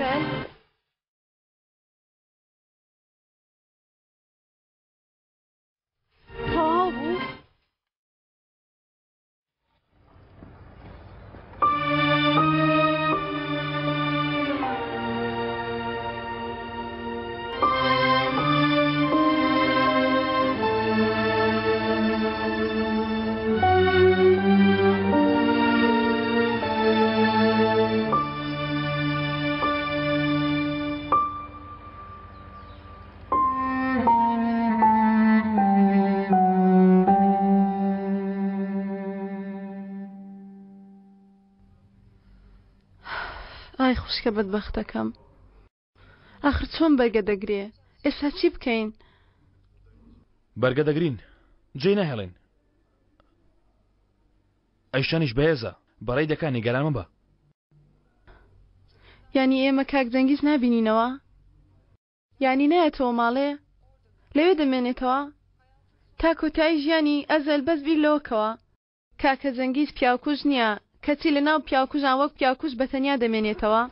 ئەزەل. تەواو بوو؟ ئای خوشکە بەدبەختەکەم ئاخر چۆن بەرگە دەگرێ ئێستا چی بکەین؟ بەرگە دەگرین جێی ناهێڵین ئەیشانیش بەهێزە بەڕێی دەکا نیگەران مەبە. یانی ئێمە کاک جەنگیز نابینینەوە؟ یانی نایەتەوە ماڵێ؟ لەوێ دەمێنێتەوە؟ تا کۆتایی ژیانی ئەزەل بەس بیر لەوە کەوە کاکە جەنگیز پیاوکوژ نیە کەچی لە ناو پیاوکوژان وەک پیاوکوژ بە تەنیا دەمێنێتەوە.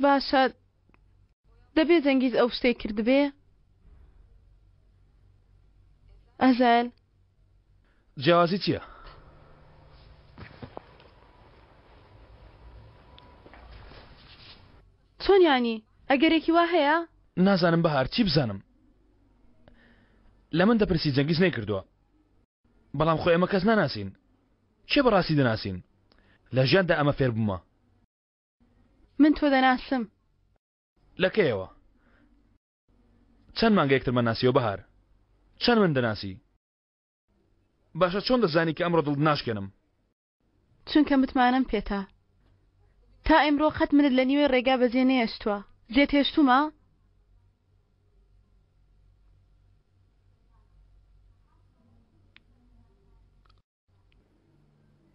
باشە دەبێ جەنگیز ئەو شتەی کردبێ؟ ئەزەل. جیاوازی چییە؟ چۆن یانی؟ ئەگەرێکی وا هەیە؟ نازانم بەهار چی بزانم لە من دەپرسی جەنگیز نەیکردووە بەڵام خۆ ئێمە کەس ناناسین کێ بەڕاستی دەناسین لە ژیاندا ئەمە فێر بوومە من تۆ دەناسم. لە کەیەوە؟ چەند مانگە یەکترمان ناسیوە بەهار؟ چەند من دەناسی؟ باشە چۆن دەزانی کە ئەمڕۆ دڵت ناشکێنم؟ چونکە متمانەم پێتە. تا ئیمڕۆ قەت منت لە نیوەی ڕێگا بەجێ نەیەشتووە. جێت هێشتوومە؟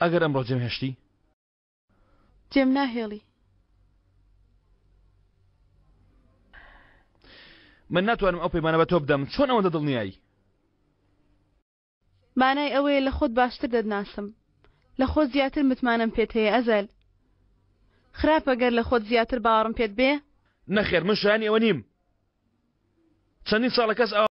ئەگەر ئەمڕۆ جێم هێشتی؟ جێم ناهێڵی. من ناتوانم ئەو پەیمانە بە تۆ بدەم، چۆن ئەوەندە دڵنیای؟ مانای ئەوەیە لە خۆت باشتر دەتناسم. لە خۆت زیاتر متمانەم پێت هەیە ئەزەل. خراپە گەر لە خۆت زیاتر باوەڕم پێت بێ؟ نەخێر من شایانی ئەوە نیم. چەندین ساڵە کەس ئاوا.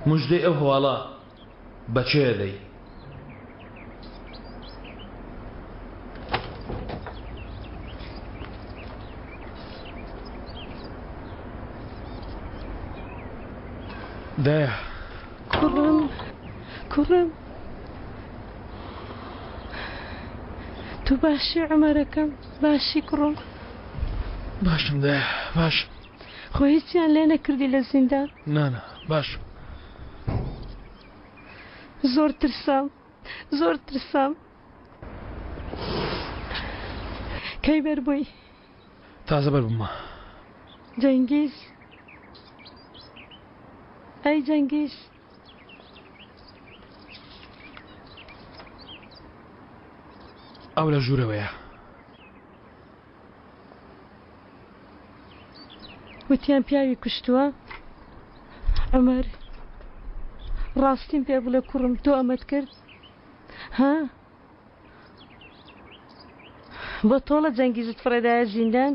مژدەی ئەو هەواڵە بە کێ دەدەی؟ دایە. کوڕم کوڕم تۆ باشی عومەرەکەم باشی کوڕم. باشم دایە باشم. خۆ هیچیان لێ نەکردی لە زیندان؟ نا نا باشم. زۆر ترسام زۆر ترسام. کەی بەربووی؟ تازە بەربوومە. جەنگیز ئەی جەنگیز. ئەو لە ژوورەوەیە. وتیان پیاوی کوشتووە؟ عومەر ڕاستیم پێ بڵێ کوڕم تۆ ئەمەت کرد؟ ها؟ بۆ تۆڵە جەنگیزت فڕێدایە زیندان؟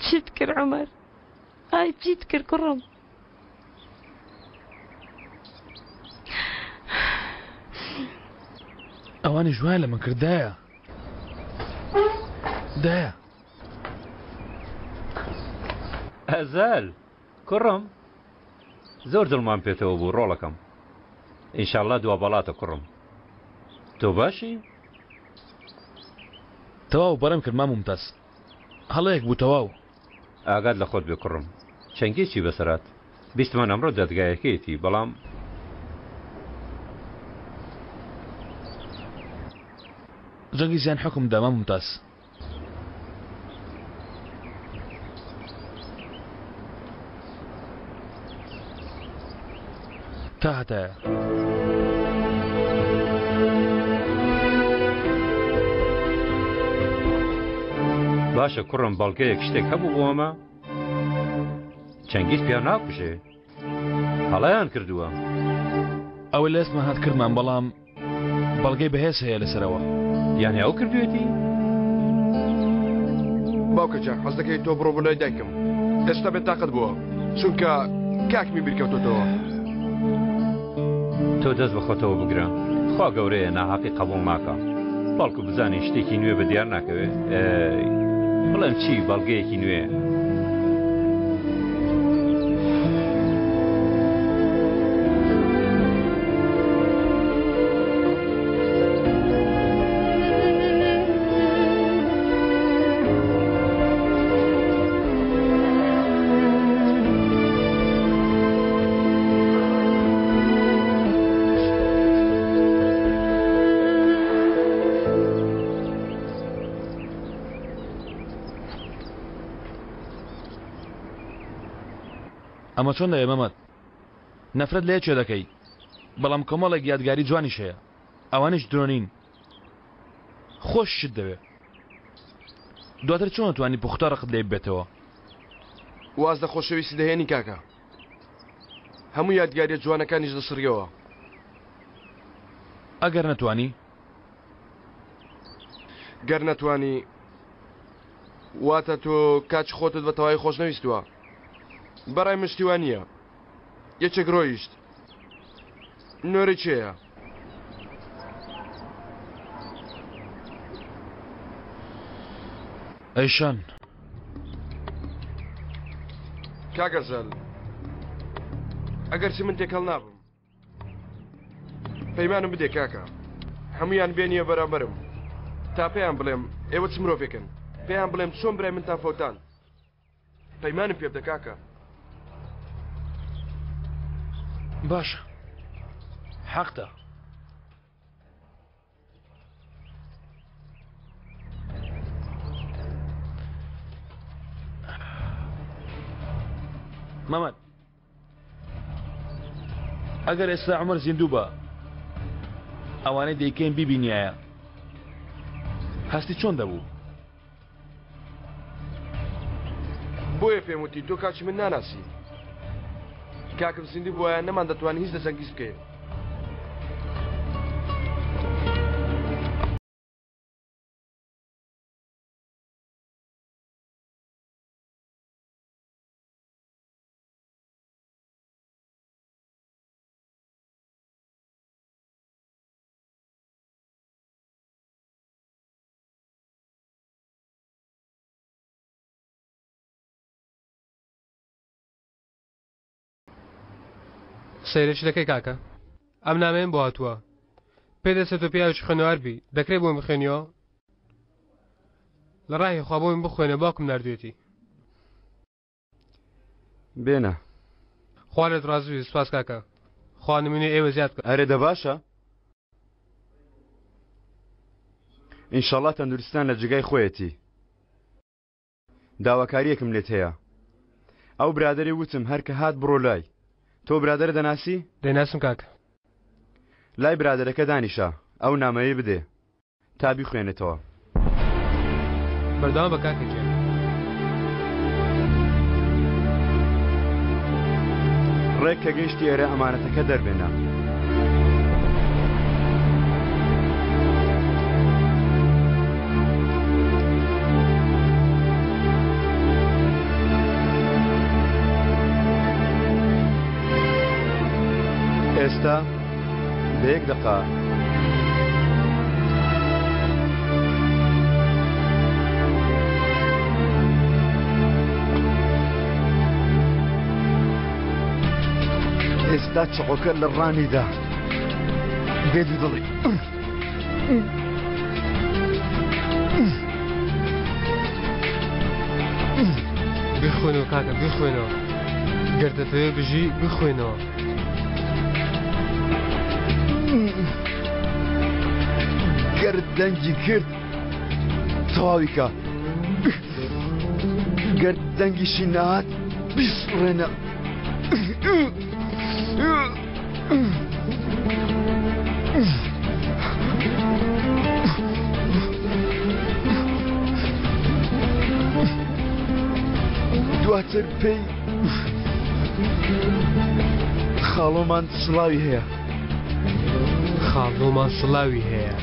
چیت کرد عومەر؟ ئای چیت کرد کوڕم؟ ئەوانیش وایان لە من کرد دایە دایە. ئەزەل کوڕم زۆر دڵمان پێتەوە بوو ڕۆڵەکەم ئینشاڵڵا دوا بەڵاتە کوڕم تۆ باشی؟ تەواو بەڕێم کرد مام مومتاز هەڵەیەک بوو تەواو. ئاگات لە خۆت بێ کوڕم چەنگیز چی بەسەر هات بیستمان ئەمڕۆ دادگایەکەیەتی بەڵام. جەنگیزیان حوکم دا مام مومتاز. تا هەتایە. باشە کوڕم بەڵگەیەک شتێک هەبوو بۆ ئەمە؟ چەنگیز پیاو ناکوژێ هەڵەیان کردووە. ئەوەی لە دەستمان هات کردمان بەڵام بەڵگەی بەهێز هەیە لەسەرەوە. یانی ئەو کردوێتی؟ باوکە گیان حەز دەکەی تۆ بڕۆ بۆ لای دایکم ئێستا بێتاقەت بووە چونکە کاکمی بیرکەوتۆتەوە. تۆ دەست بە خۆتەوە بگرە خوا گەورەیە ناهەقی قبوڵ ناکا بەڵکو بزانین شتێکی نوێ بە دیار ناکەوێ ئەی بڵێم چی بەڵگەیەکی نوێ. ئەمە چۆن دەبێ مەمەد؟ نەفرەت لە یەکێ دەکەی بەڵام کۆمەڵێک یادگاری جوانیش هەیە ئەوانیش درۆ نین خۆشیشت دەوێ دواتر چۆن ئەتوانی پوختە ڕقت لێی ببێتەوە؟ واز لە خۆشەویستی دەهێنی کاکە هەموو یادگاریە جوانەکانیش دەسڕیەوە. ئەگەر نەتوانی؟ گەر نەتوانی واتە تۆ کاچ خۆتت بە تەواوی خۆش نەویستووە بەڕای من شتی وا نییە یەکێک ڕۆیشت نۆرەی کێیە؟ ئەیشان. کاک ئەزەل ئەگەرچی من تێکەڵ نابم پەیمانم بدێ کاکە هەمویان بێنیە بەرامبەرم تا پێیان بڵێم ئێوە چ مرۆڤێکن پێیان بڵێم چۆن برای منتان فەوتان پەیمانم پێ بدە کاکە. باشە حەقتە. مەمەد ئەگەر ئێستا عومەر زیندوو بە ئەوانەی دەیکەین بیبینیایە هەستی چۆن دەبوو؟ بۆیە پێم وتی تۆ کاکی من ناناسی کاکم زیندوو بوایە نەمان دەتوانی هیچ لە جەنگیز بکەین. سەیرە چ دەکەی کاکە؟ ئەم نامەیەم بۆ هاتووە. پێدەچێت تۆ پیاوێکی خوێنەوار بی، دەکرێ بۆم بخوێنیەوە؟ لە ڕاهی خوا بۆم بخوێنە باوکم ناردوێتی. بێنە. خوا لێت ڕازی بێ سوپاس کاکە. خوا نمونەی ئێوە زیاد بکا. ئەرێ دە باشە. ئینشەڵا تەندروستیتان لە جێگای خۆیەتی. داواکاریەکم لێت هەیە ئەو برادەری وتم هەر کە هات بڕۆ لای تۆ برادەرە دەناسی؟ دەیناسم کاکە. لای برادەرەکە دانیشە ئەو نامەیەی بدێ تا بیخوێنێتەوە. بەردەوام بە کاکە گیان. ڕێک کە گەیشتی ئێرە ئەمانەتەکە دەربێنە. ئێستا لە یەک دەقە ئێستا چەقۆکە لە ڕانیدا بێ دوودڵی. بخوێنەوە کاکە بخوێنەوە گەر دەتەوێ بژی بخوێنەوە. گەر دەنگی کرد تەواوی کە گەر دەنگیشی نەهات بیسڕێنە. دواتر پێی خاڵۆمان سڵاوی هەیە. خاڵۆمان سڵاوی هەیە.